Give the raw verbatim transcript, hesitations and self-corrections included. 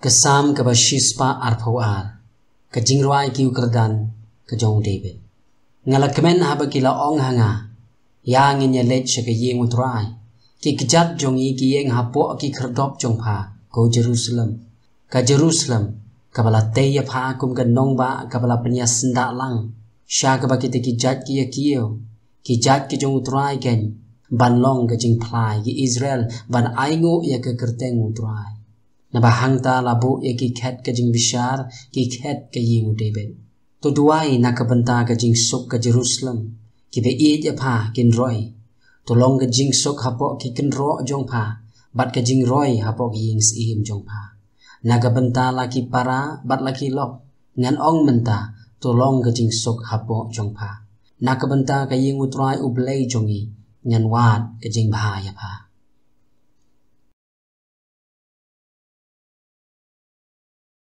Ka Salm kaba shispah arphew ar. Ka jingrwai ki u kyrdan ka jong u David. Nga la kmen haba ki la ong ha nga, ïa ngin ïa leit sha ka ïing u Trai. Ki kjat jong ngi ki ïeng hapoh ki khyrdop jong pha, ko Jerusalem. Ka Jerusalem, kaba la tei ïa pha kum ka nongbah kaba la pynïasyndah lang, sha kaba kita ki jait ki ïa kiew, ki jait ki jong u Trai keiñ, ban long ka jingphla ïa ki Israel, ban ainguh ïa ka kyrteng u Trai. Naba hangta la buh ïa ki khet ka jingbishar, ki khet ka ïing u David. To duwai na ka bynta ka jingsuk ka Jerusalem, kiba ïeit ïa pha kin roi. To long ka jingsuk hapoh ki kynroh jong pha, bad ka jingroi hapoh ki ïing syiem jong pha. Na ka bynta la ki para bad la ki lok, ngan ong mynta, to long ka jingsuk hapoh jong pha. Na ka bynta ka ïing u Trai u Blei jong ngi, ngan wad ka jingbha ïa pha.